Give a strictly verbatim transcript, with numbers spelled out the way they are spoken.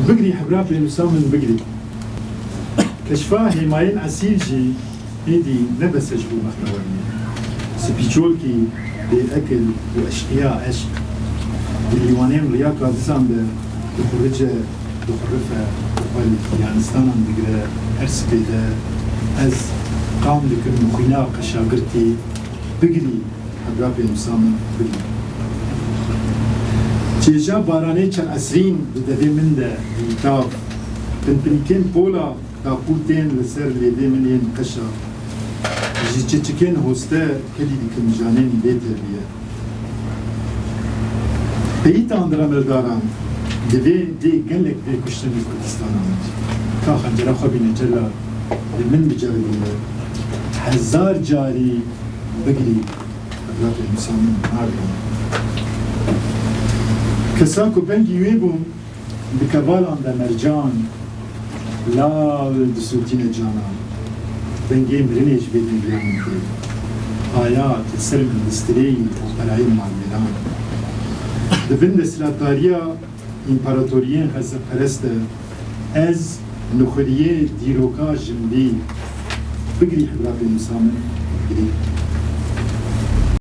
Bigirî hebra pênûsa min bigirî. Keşfa hêmayên esîl jî êdî ne bes ji bo mexneweriyê. Spîçolkî bêekil û eşqiya eşq di lîwanên riya kadizan de dixurice, dixurife, xwe li diyanistanan digire, her sipê de ez qam dikim xwîna qeşagirtî bigirî. Hebra pênûsa min bigirî. Çêja baranê çil esrîn di devê min de dîtav, pinpinîkên pola daqû tên li ser lêvê min yên qeşa, ji çiçikên hoste kedî dikim janên bê terbiye. Peyî tan di remeldaran divê dê gelek bê kuştin li Kurdistana min. Ka xencera xwe bîne cela li min biceribîne. Hezar carî bigirî. Hebra pênûsa min nardin. Kesa ku bengî wê bûn, di kevalan de mercan, lal disûtîne canan. Dengê mirinê ji vê dengê min tê. Hayat li ser min distirê û perayên malmêran. Di bin desthilatdariya împaratoriyên xezeperest de ez nixuriyê dîroka jindî bigirî hebra pênûsa min bigirî.